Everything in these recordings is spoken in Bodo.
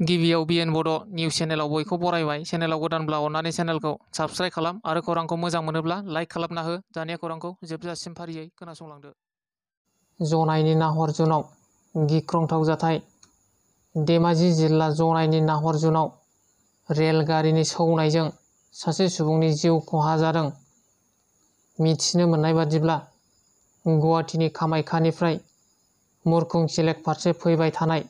गिबियाव बिएन बड' निउस चेनेलाव बयखौ बरायबाय। चेनेलाव गोदानब्ला अननानै चेनेलखौ साबस्क्राइब खालाम आरो खौरांखौ मोजां मोनोब्ला लाइक खालामना हो। दानिया खौरांखौ जोबजासिम फारियै खोनासंलांदो। जनाइनि नाहरजुनाव गिख्रंथाव जाथाय। धेमाजि जिल्ला जनाइनि नाहरजुनाव रेलगारिनि सौनायजों सासे सुबुंनि जिउ खहा जादों। मिथिनो मोननाय बादिब्ला गुवाहाटीनि कामाख्यानिफ्राय मुरखंसेलेक फारसे फैबाय थानाय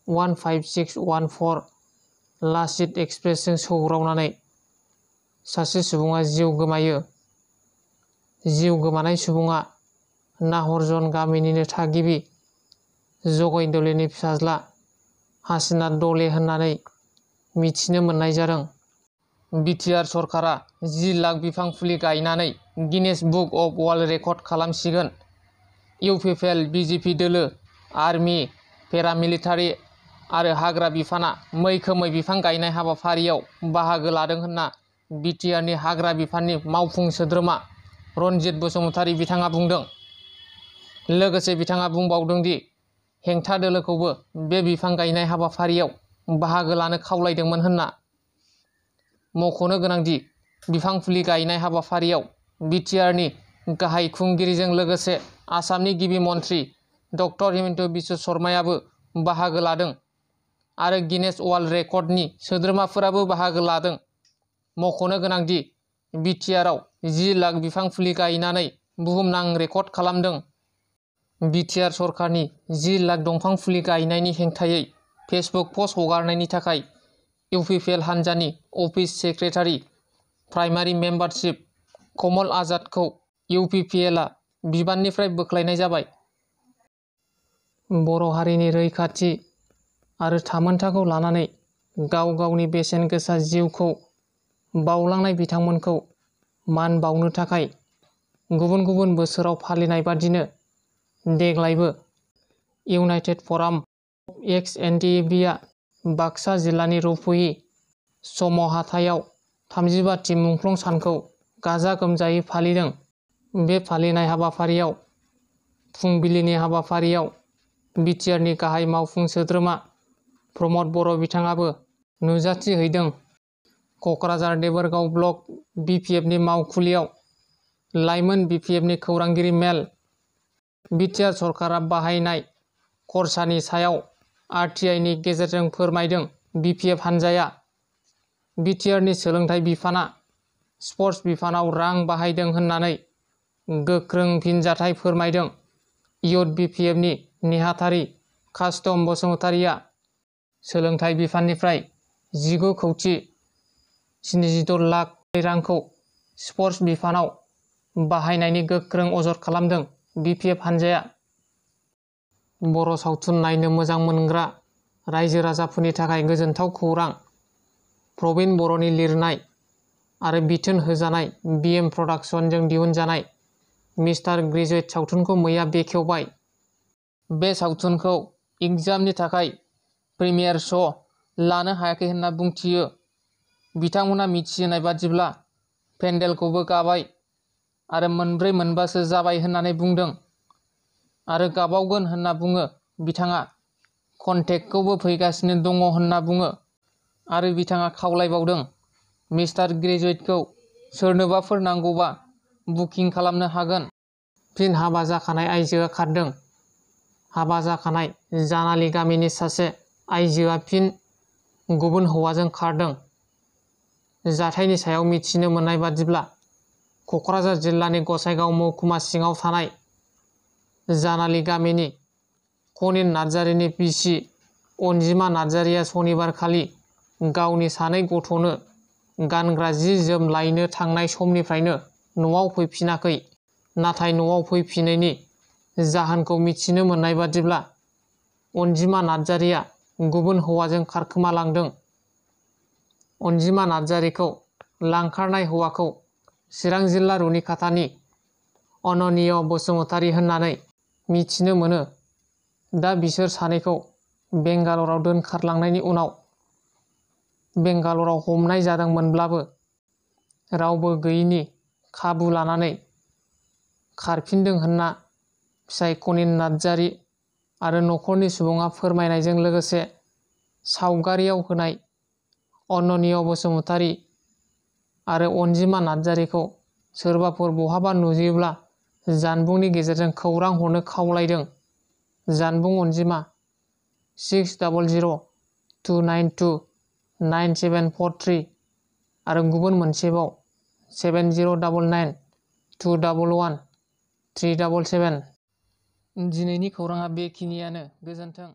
15614 लाचित एक्सप्रेसजों सौग्रावनानै सासे सुबुङा जिउ गोमायो। जिउ गोमानाय सुबुङा नाहरजन गामिनिनो थागिबि जगय दलेनि फिसाज्ला हासिनाथ दले होननानै मिथिनो मोननाय जादों। बिटिआर सरकारा 10 लाख बिफां फुलि गायनानै Guinness book of world record खालामसिगोन। इउपिपिएल, बिजेपि दोलो, आर्मि, पेरामिलिटारि आरो हाग्रा बिफाना मैखोमै बिफां गायनाय हाबाफारियाव बाहागो लादों होनना बिटिआरनि हाग्रा बिफाननि मावफुं सोद्रोमा रनजित बसुमतारी बिथाङा बुंदों। लोगोसे बिथाङा बुंबावदों दि हेंथा दोलोखौबो बे बिफां गायनाय हाबाफारियाव बाहागो लानो खावलायदोंमोन होनना। मख'नो गोनांदि बिफां फुलि गायनाय हाबाफारियाव बिटिआरनि गाहाय खुंगिरिजों लोगोसे आसामनि गिबि मन्थ्रि डक्टर हिमन्त बिश्व शर्मायाबो बाहागो लादों आरो गिनेस वर्ल्ड रेकर्डनि सोद्रोमाफोराबो बाहागो लादों। मख'नो गोनांदि बिटिआरआव 10 लाख बिफां फुलि गायनानै बुहुमनां रेकर्ड खालामदों। बिटिआर सरकारनि 10 लाख दंफां फुलि गायनायनि हेंथायै फेसबुक पस्ट हगारनायनि थाखाय इउपिपिएल हान्जानि अफिस सेक्रेटारि प्राइमारि मेम्बारशिप कमल आजादखौ इउपिपिएलआ बिबाननिफ्राय बोख्लायनाय जाबाय। बर' हारिनि रैखाथि आरो थामोनथाखौ लानानै गाव गावनि बेसेन गोसा जिउखौ बावलांनाय बिथांमोनखौ मान बावनो थाखाय गुबुन गुबुन बोसोराव फालिनाय बादिनो देग्लायबो इउनाइटेड फराम अफ एक्स एनडिएफबिआ बाक्सा जिल्लानि रुप'हि सम हाथायाव 35थि मुंख्लं सानखौ गाजा गोमजायै फालिदों। बे फालिनाय हाबाफारियाव फुंबिलिनि हाबाफारियाव बिटिआरनि गाहाय मावफुं सोद्रोमा प्रमद बर' बिथाङाबो नुजाथि हैदों। क'क्राझार देबोरगाव ब्लक बिपिएफनि मावखुलियाव लाइमोन बिपिएफनि खौरांगिरि मेल। बिटिआर सरकारा बाहायनाय खरसानि सायाव आरटिआइनि गेजेरजों फोरमायदों। बिपिएफ हान्जाया बिटिआरनि सोलोंथाइ बिफाना स्पर्टस बिफानाव रां बाहायदों होननानै गोख्रों फिनजाथाय फोरमायदों। इयुथ बिपिएफनि नेहाथारि कास्टम बसुमतारीया सोलोंथाइ बिफाननिफ्राय 19,76 लाख रांखौ स्पर्टस बिफानाव बाहायनायनि गोख्रों अजद खालामदों। बिपिएफ हान्जाया बर' सावथुन नायनो मोजां मोनग्रा रायजो राजाफोरनि थाखाय गोजोनथाव खौरां। प्रबिन बर'नि लिरनाय आरो बिथोन होजानाय बिएम प्रडाक्शनजों दिहुनजानाय मिस्टार ग्रेजुएट सावथुनखौ मैया बेखेवबाय। बे सावथुनखौ एग्जामनि थाखाय प्रिमियार श' लानो हायाखै होनना बुंथियो। बिथांमोना मिथिहोनाय बादिब्ला पेन्डेलखौबो गाबाय आरो मोनब्रै मोनबासो जाबाय होननानै बुंदों आरो गाबावगोन होनना बुङो। बिथाङा कन्टेक्टखौबो फैगासिनो दङ होनना बुङो आरो बिथाङा खावलायबावदों मिस्टार ग्रेजुएटखौ सोरनोबाफोर नांगौबा बुकिं खालामनो हागोन। फिन हाबा जाखानाय आइजोआ खारदों। हाबा जाखानाय जानालि गामिनि सासे आइजोआ फिन गुबुन हौवाजों खारदों। जाथायनि सायाव मिथिनो मोननाय बादिब्ला क'क्राझार जिल्लानि गसाइगाव महकुमा सिङाव थानाय जानालि गामिनि कनिन नार्जारिनि बिसि अनजिमा नार्जारिया सनिबारखालि गावनि सानै गथ'नो गानग्रा जि जोम लायनो थांनाय समनिफ्रायनो न'आव फैफिनाखै। नाथाय न'आव फैफिनैनि जाहोनखौ मिथिनो मोननाय बादिब्ला अनजिमा नार्जारिया गुबुन हौवाजों खारखोमालांदों। अनजिमा नार्जारिखौ लांखारनाय हौवाखौ चिरां जिल्ला रुनिखाथानि अनन्य बसुमतारी होननानै मिथिनो मोनो। दा बिसोर सानैखौ बेंगालराव दोनखारलांनायनि उनाव बेंगालराव हमनाय जादोंमोनब्लाबो रावबो गैयिनि खाबु लानानै खारफिनदों होनना फिसाइ कनिन नार्जारि आरो न'खरनि सुबुङा फोरमायनायजों लोगोसे सावगारियाव होनाय अनन्य बसुमतारी आरो अनजिमा नार्जारिखौ सोरबाफोर बहाबा नुयोब्ला जानबुंनि गेजेरजों खौरां हरनो खावलायदों। जानबुं अनजिमा 6002929743 आरो गुबुन मोनसेबाव 7099211377। दिनैनि खौराङा बेखिनियानो। गोजोन्थों।